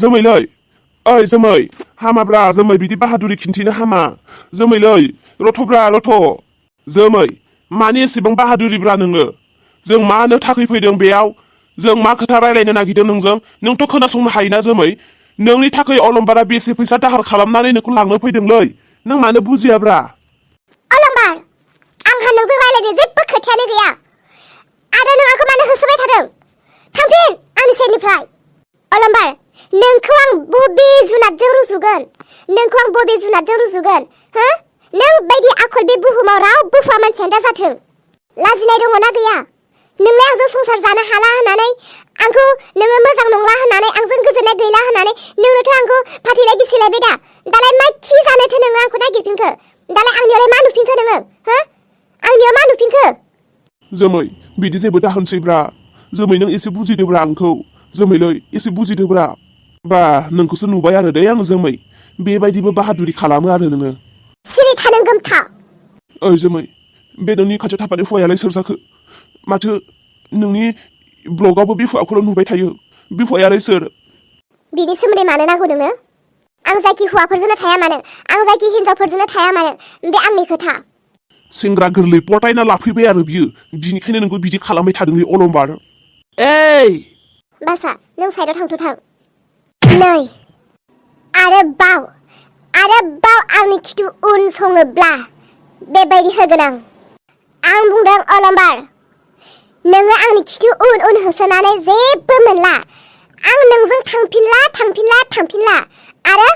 जोमैलै ओइ जोमै हामाब्रा जोमै बिदि बाहादुरि खिन्थिनो हामा जोमैलै रथ'ब्रा रथ' जोमै मानि एसेबां बाहादुरिब्रा नोङो जों मानो थाखै फैदों बेयाव जों मा खोथा रायलायनो नागिरदों नोंजों नोंथ' खोनासंनो हायोना जोमै नोंनि थाखै अलंबारा बेसे फैसा दाहार खालामनानै नोंखौ लांनो फैदोंलै नों मानो बुजियाब्रा अलंबार आंहा नोंजों रायलायनो जेबो खोथायानो गैया आरो नों आंखौ मानो होसोबाय थादों थांफिन आंनि सेरनिफ्राय अलंबार नोंखौ आं बबे जुनादजों रुजुगोन नोंखौ आं बबे जुनादजों रुजुगोन हो नों बायदि आखल बे बुहुमाव रावबो हौवा मानसियानो दा जाथों लाजिनाय दङना गैया नोंलाय आंजों संसार जानो हाला होननानै आंखौ नोङो मोजां नंला होननानै आंजों गोजोननाय गैला होननानै नोंनोथ' आंखौ फाथैलाय बिसिलायबाय दा दालाय मा खि जानोथो नोङो आंखौ नागिरफिनखो दालाय आंनियावलाय मा नुफिनखो नोङो हो आंनियाव मा नुफिनखो जोमै बिदि जेबो दाहोनसैब्रा जोमै नों एसे बुजिदोब्रा आंखौ जोमैलै एसे बुजिदोब्रा बा नोंखौसो नुबाय आरो दै आं जोमै बेबायदिबो बाहादुरि खालामो आरो नोङो सिरि था नों गोमथा ओइ जोमै बे नोंनि खाथियाव थाफानाय हौवायालाय सोर जाखो माथो नोंनि ब्लगावबो बे हौवाखौल' नुबाय थायो बे हौवायालाय सोर बिनि सोमोन्दै मानो नांगौ नोंनो आं जायखि हौवाफोरजोंनो थाया मानो आं जायखि हिनजावफोरजोंनो थाया मानो बे आंनि खोथा सेंग्रा गोरलै पटायना लाफैबाय आरो बियो बिनिखायनो नोंखौ बिदि खालामबाय थादोंलै अलंबार एइ बासा नों साइडआव थांथ' थां नै आरोबाव आंनि खिथु उन सङोब्ला बेबायदि होगोन आं बुंदों अलंबार नोङो आंनि खिथु उन होसोनानै जेबो मोनला आं नोंजों थांफिनला आरो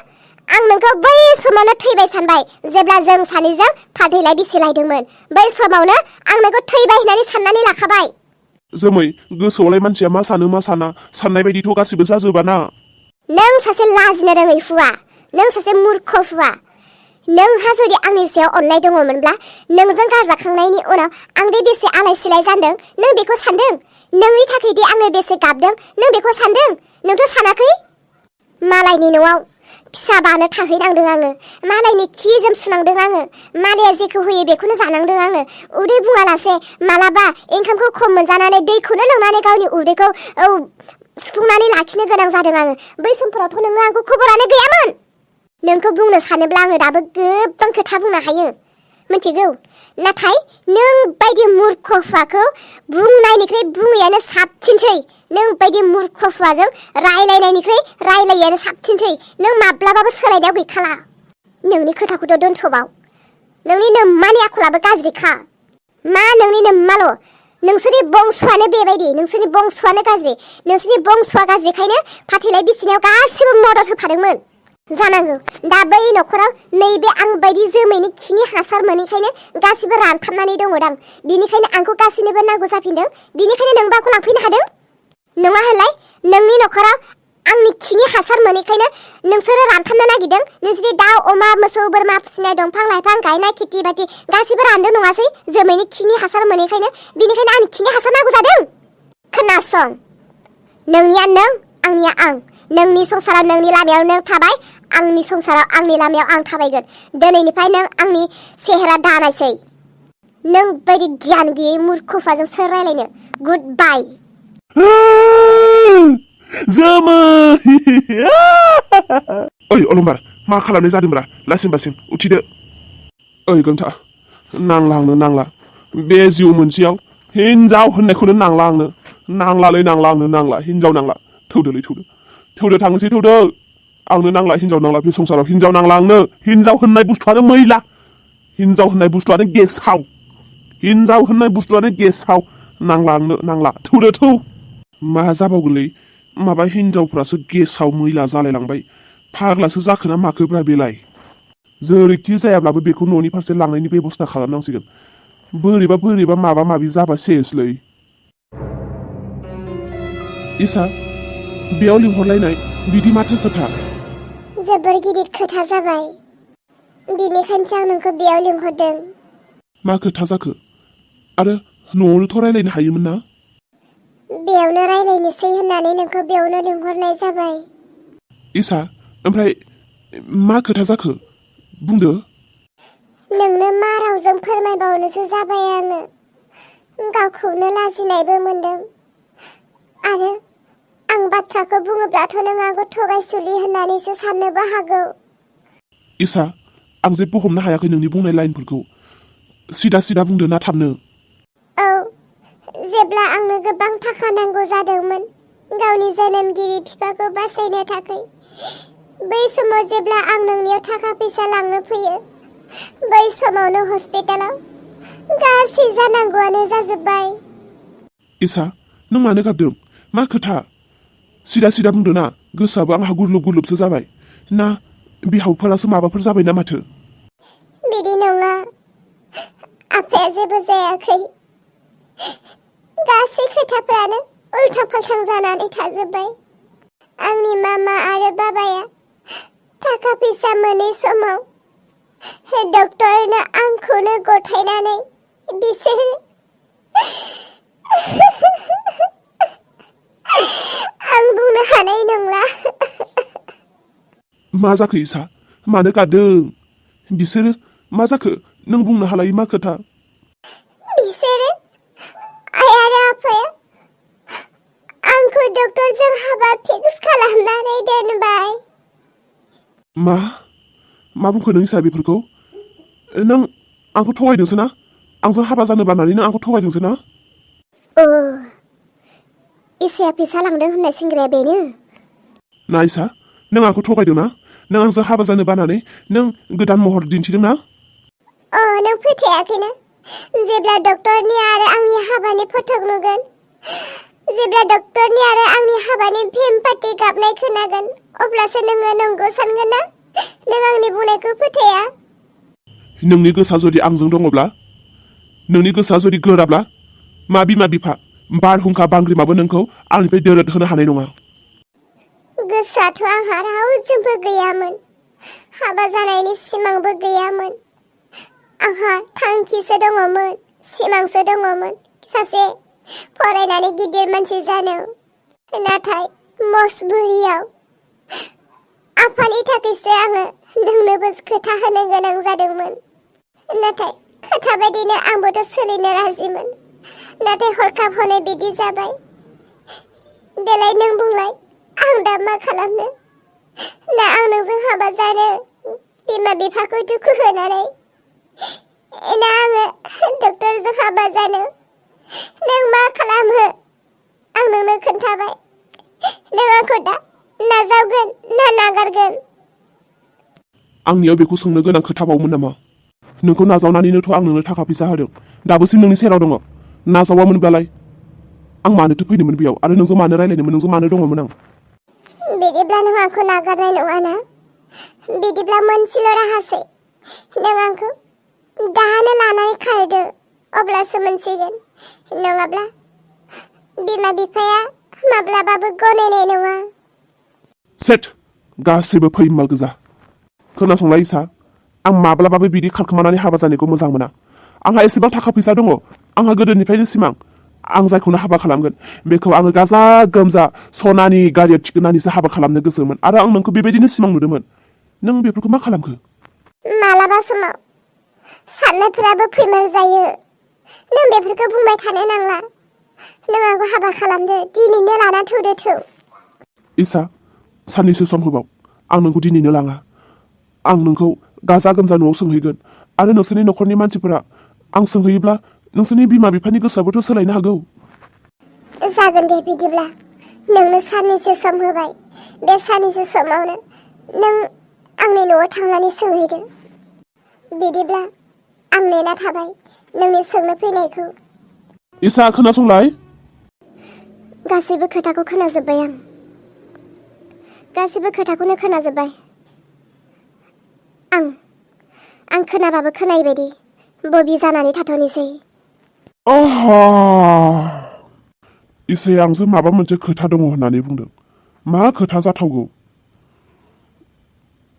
आं नोंखौ बै समावनो थैबाय सानबाय जेब्ला जों सानैजों फाथैलाय बिसिलायदोंमोन बै समावनो आं नोंखौ थैबाय होननानै साननानै लाखाबाय जोमै गोसोआवलाय मानसिया मा सानो मा साना साननाय बायदिथ' गासिबो जाजोबाना नों सासे लाजिनो रोङै हुआ नों सासे मूर्ख हुआ नोंहा जुदि आंनि सायाव अननाय दङमोनब्ला नोंजों गारजाखांनायनि उनाव आं दि बेसे आलाय सिलाय जादों नों बेखौ सानदों नोंनि थाखाय दि आङो बेसे गाबदों नों बेखौ सानदों नोंथ' सानाखै मालायनि न'आव फिसा बानो थाहैनांदों आङो मालायनि खि जोम सुनांदों आङो मालाया जेखौ होयो बेखौनो जानांदों आङो उदै बुङालासे मालाबा ओंखामखौ खम मोनजानानै दैखौनो लोंनानै गावनि उदैखौ सुफुंनानै लाखिनो गोनां जादों आङो बै समफोरावथ' नोङो आंखौ खबरानो गैयामोन नोंखौ बुंनो सानोब्ला आङो दाबो गोबां खोथा बुंनो हायो मिथिगौ नाथाय नों बायदि मूर्ख हुआखौ बुंनायनिख्रुइ बुङैयानो साबसिनसै नों बायदि मूर्ख हुआजों रायलायनायनिख्रुइ रायलायैयानो साबसिनसै नों माब्लाबाबो सोलायनायाव गैखाला नोंनि खोथाखौथ' दोनथ'बाव नोंनि नोम्मानि आखलाबो गाज्रिखा मा नोंनि नोम्माल' नोंसोरनि बंस'आनो बेबायदि नोंसोरनि बंस'आनो गाज्रि नोंसोरनि बंस'आ गाज्रिखायनो फाथैलाय बिसिनायाव गासिबो मदद होफादोंमोन जानांगौ दा बै न'खराव नैबे आं बायदि जोमैनि खिनि हासार मोनैखायनो गासिबो रानथाबनानै दङदां बिनिखायनो आंखौ गासैनोबो नांगौ जाफिनदों बिनिखायनो नोंबो आंखौ लांफैनो हादों नङा होनलाय नोंनि न'खराव आंनि खिनि हासार मोनैखायनो नोंसोरो रानथाबनो नागिरदों नोंसोरनि दाउ अमा मोसौ बोरमा फिसिनाय दंफां लाइफां गायनाय खेथि बाथि गासिबो रानदों नङासै जोमैनि खिनि हासार मोनैखायनो बिनिखायनो आंनि खिनि हासार नांगौ जादों खोनासं नोंनिया नों आंनिया आं नोंनि संसाराव नोंनि लामायाव नों थाबाय आंनि संसाराव आंनि लामायाव आं थाबायगोन दिनैनिफ्राय नों आंनि सेहेरा दानायसै नों बायदि गियान गैयै मूर्खफाजों सोर रायलायनो गुड बाय जोमै ओइ अलंबार मा खालामनाय जादोंब्रा लासिं बासिं उथिदो ओइ गोमथा नांला बे जिउ मोनसेयाव हिनजाव होननायखौनो नांला आंनो नांला हिनजाव नांला थौदो थांनोसै आंनो नांला हिनजाव नांला बे संसाराव हिनजाव नांला आंनो हिनजाव होननाय बुस्थुआनो मैला हिनजाव होननाय बुस्थुआनो गेसाव नांला आंनो नांला थौ मा जाबावगोनलै माबा हिनजावफ्रासो गेसाव मैला जालायलांबाय फाग्लासो जाखोना माखोब्रा बेलाय जेरैखि जायाब्लाबो बेखौ न'नि फारसे लांनायनि बेबस्था खालामनांसिगोन बोरैबा माबा माबि जाबा सेसलै इसा बेयाव लिंहरलायनाय बिदि माथो खोथा जोबोर गिदिर खोथा जाबाय बिनिखायनोसो आं नोंखौ बेयाव लिंहरदों मा खोथा जाखो आरो न'आवनोथ' रायलायनो हायोमोन ना बेयावनो रायलायनोसै होननानै नोंखौ बेयावनो लिंहरनाय जाबाय इसा ओमफ्राय मा खोथा जाखो बुंदो नोंनो मा रावजों फोरमायबावनोसो जाबाय आङो गावखौनो लाजिनायबो मोनदों आरो आं बाथ्रा बाथ्राखौ बुङोब्लाथ' नों आंखौ थगायसुलि होननानैसो साननोबो हागौ। इसा आं जेबो हमनो हायाखै नोंनि बुंनाय लाइनफोरखौ। सिदा सिदा बुंदो ना थाबनो। औ, जेब्ला आंनो गोबां थाखा नांगौ जादोंमोन गावनि जोनोमगिरि बिफाखौ बासायनो थाखाय, बै समाव जेब्ला आं नोंनियाव थाखा फैसा लांनो फैयो, बै समावनो हस्पिटालाव गासै जानांगौआनो जाजोब्बाय। इसा नों मानो गाबदों? मा खोथा? सिदा सिदा बुंदो ना। गोसोआबो आंहा गुरलुब गुरलुबसो जाबाय। ना बिहावफोरासो माबाफोर जाबाय ना माथो? बिदि नङा, आफाया जेबो जायाखै। गासै खोथाफ्रानो उल्था फाल्थां जानानै थाजोब्बाय। आंनि मामा आरो बाबाया थाखा फैसा मोनै समाव डक्टरनो आंखौनो गथायनानै बिसोरो आं बुंनो हानाय नंला। मा जाखो इसा? मानो गादों? बिसोरो मा जाखो? नों बुंनो हालायै मा खोथा? बिसोरो आइ आरो आफाया आंखौ डक्टरजों हाबा फिक्स खालामनानै दोनबाय। मा बुंखो नों इसा बेफोरखौ? नों आंखौ थगायदोंसो ना? आंजों हाबा जानो बानानै नों आंखौ थगायदोंसो ना? इसाया फैसा लांदों होननाय सेंग्राया बेनो? ना इसा नों आंखौ थगायदों ना? नों आंजों हाबा जानो बानानै नों गोदान महर दिन्थिदों ना? नों फोथायाखैना? जेब्ला डक्टरनि आरो आंनि हाबानि फटक नुगोन, जेब्ला डक्टरनि आरो आंनि हाबानि भेमपाथि गाबनाय खोनागोन, अब्लासो नोङो नंगौ सानगोन ना? नों आंनि बुंनायखौ फोथाया? नोंनि गोसोआ जुदि आंजों दङब्ला, नोंनि गोसोआ जुदि गोराब्ला, मा बिमा बिफा बारहुंखा बांग्रिमाबो नोंखौ आंनिफ्राय दोरद होनो हानाय नङा। गोसोआथ' आंहा रावजोंबो गैयामोन। हाबा जानायनि सिमांबो गैयामोन। आंहा थांखिसो दङमोन, सिमांसो दङमोन सासे फरायनानै गिदिर मानसि जानो। नाथाय मजबुरियाव आफानि थाखायसो आङो नोंनोबो खोथा होनो गोनां जादोंमोन। नाथाय खोथा बायदिनो आंबोथ' सोलिनो राजिमोन। नाथाय हरखाब हनै बिदि जाबाय। देलाय नों बुंलाय, आं दा मा खालामनो? ना आं नोंजों हाबा जानो बिमा बिफाखौ दुखु होनानै, ना आङो डक्टरजों हाबा जानो? नों मा खालामो? आं नोंनो खोन्थाबाय। नों आंखौ दा नाजावगोन ना नागारगोन? आंनियाव बेखौ सोंनो गोनां खोथाबावमोन नामा? नोंखौ नाजावनानैनोथ' आं नोंनो थाखा फैसा होदों। दाबोसिम नोंनि सेराव दङ। नाजावामोनब्लालाय आं मानोथो फैदोंमोन बेयाव? आरो नोंजों मानो रायलायदोंमोन? नोंजों मानो दङमोन आं? बिदिब्ला नों आंखौ नागारनाय नङाना? बिदिब्ला मोनसेल' राहासै, नों आंखौ दानो लानानै खारदो, अब्लासो मोनसिगोन। नङाब्ला बिमा बिफाया माब्लाबाबो गनायनाय नङा। सेट गासैबो फैमाल गोजा। खोनासंलाय इसा, आं माब्लाबाबो बिदि खारखोमानानै हाबा जानायखौ मोजां मोना। आंहा एसेबां थाखा फैसा दङ। आंहा गोदोनिफ्रायनो सिमां। आं जायखौनो हाबा खालामगोन बेखौ आङो गाजा गोमजा सनानि गारियाव थिखोनानैसो हाबा खालामनो गोसोमोन। आरो आं नोंखौ बेबायदिनो सिमां नुदोंमोन। नों बेफोरखौ मा खालामखो? मालाबा समाव साननायफोराबो फैमाल जायो। नों बेफोरखौ बुंबाय थानो नांला। नों आंखौ हाबा खालामदो, दिनैनो लाना थौदो थौ। इसा साननैसो सम होबाव। आं नोंखौ दिनैनो लाङा। आं नोंखौ गाजा गोमजा न'आव सोंहैगोन। आरो नोंसोरनि न'खरनि मानसिफोरा आं सोंहैयोब्ला नोंसोरनि बिमा बिफानि गोसोआबोथ' सोलायनो हागौ। जागोन दे बिदिब्ला। नोंनो साननैसो सम होबाय। बे साननैसो समावनो नों आंनि न'आव थांनानै सोंहैदो। बिदिब्ला आं नेना थाबाय नोंनि सोंनो फैनायखौ। इसा खोनासंलाय। गासैबो खोथाखौ खोनाजोब्बाय आं। गासैबो खोथाखौनो खोनाजोब्बाय। आं खोनाबाबो खोनायै बायदि बबि जानानै थाथ'नोसै। इसाया आंजों माबा मोनसे खोथा दङ होननानै बुंदों। मा खोथा जाथावगौ?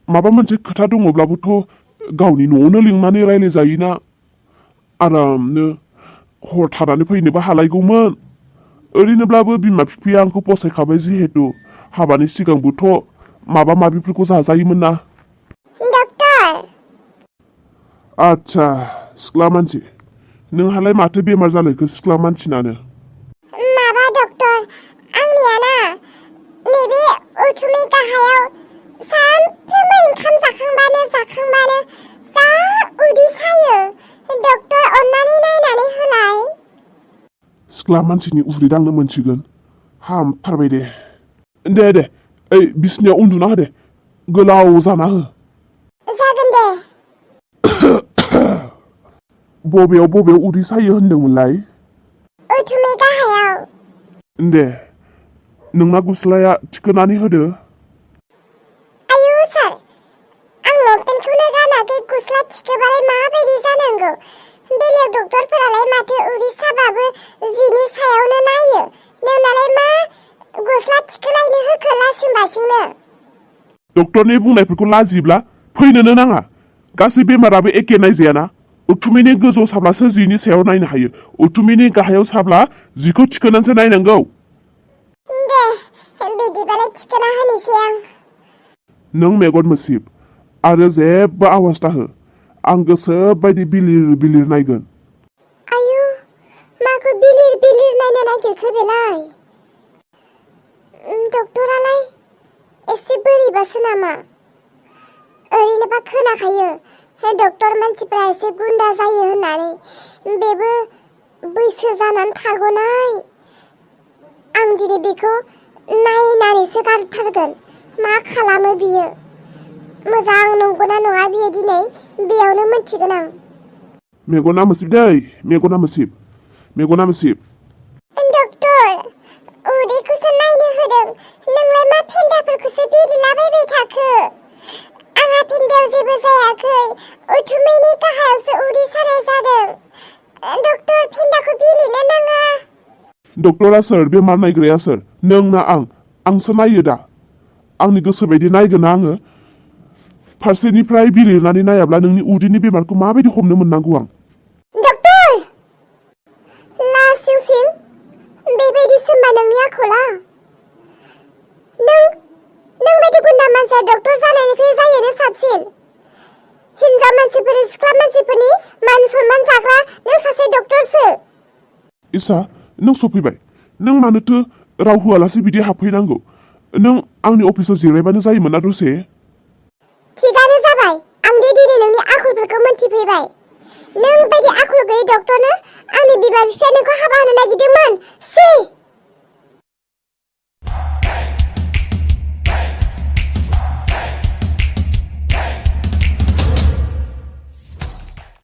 माबा मोनसे खोथा दङब्लाबोथ' गावनि न'आवनो लिंनानै रायज्लायजायोना। आरामनो हर थानानै फैनोबो हालायगौमोन। ओरैनोब्लाबो बिमा बिफाया आंखौ फसायखाबाय जिहेतु हाबानि सिगांबोथ' माबा माबिफोरखौ जाजायोमोन ना। डक्टर! आच्छा, सिख्ला मानसि। नोंहालाय माथो बेमार जानायखौ सिख्ला मानसिनानो? माबा डक्टर, आंनिया ना गाहायाव सानफ्रोमबो ओंखाम जाखांबानो जा उदै सायो डक्टर अन्नानै नायनानै होलाय सिख्ला मानसिनि उदै दांनो मोनसिगोन हामथारबाय दे दे ओइ बिसिनायाव उन्दुना हो दे गोलाव जाना हो जागोन दे बबेयाव उदै सायो होनदोंमोनलाय उथुमै गाहायाव दे नोंना गुस्लाया थिखोनानै होदो आयु सार आं लंपेन्टखौनो गानाखै गुस्ला थिखोबालाय माबायदि जानांगौ बेलेग डक्टरफोरालाय माथो उदै साबाबो जिनि सायावनो नायो नोंनालाय मा गस्ला थिखोलायनो होखो लासिं बासिंनो डक्टरनि बुंनायफोरखौ लाजिब्ला फैनोनो नाङा गासै बेमाराबो एखे नायजायाना उथुमैनि गोजौ साब्लासो जिनि सायाव नायनो हायो उथुमैनि गाहायाव साब्ला जिखौ थिखोनानैसो नायनांगौ दे बिदिबालाय थिखोना होनोसै आं नों मेगन मोसिब आरो जेबो आवाज दाहो आं गोसो बायदि बिलिर नायगोन आयु माखौ बिलिर नायनो नागिरखो बेलाय डक्टरालाय एसे बोरैबासो नामा ओरैनोबा खोनाखायो डक्टर मानसिफ्रा एसे गुन्दा जायो होननानै बेबो बैसो जानानै थागौनाय आं दिनै बेखौ नायनानैसो गारथारगोन मा खालामो बियो मोजां नंगौना नङा बियो दिनै बेयावनो मोनथिगोन आं मेगना मोसिब दै मेगना मोसिब डक्टर उदैखौसो नायनो होदों नोंलाय मा फेन्दाफोरखौसो बिलिलाबायबाय थाखो आंहा फेन्दायाव जेबो जायाखै उथुमैनि गाहायावसो उदै सानाय जादों डक्टर फेन्दाखौ बिलिनो नाङा डक्टरा सोर बेमार नायग्राया सोर नों ना आंसो नायो दा आंनि गोसो बायदि नायगोन ना आङो फारसेनिफ्राय बिलिरनानै नायाब्ला नोंनि उदैनि बेमारखौ माबायदि हमनो मोननांगौ आं डक्टर लासिंसिं बेबायदिसो होनबा नोंनि आखला नों बायदि गुन्दा मानसिया डक्टर जानायनिख्रुइ जायोनो साबसिन हिनजाव मानसिफोरनि सिख्ला मानसिफोरनि मान सनमान जाग्रा नों सासे डक्टरसो इसा नों सफैबाय नों मानोथो राव होआलासे बिदि हाबफैनांगौ नों आंनि अफिसाव जिरायबानो जायोमोन ना दसे थिगानो जाबाय आं दे दिनै नोंनि आखलफोरखौ मोनथिफैबाय नों बायदि आखल गैयै डक्टरनो आंनि बिमा बिफाया नोंखौ हाबा होनो नागिरदोंमोन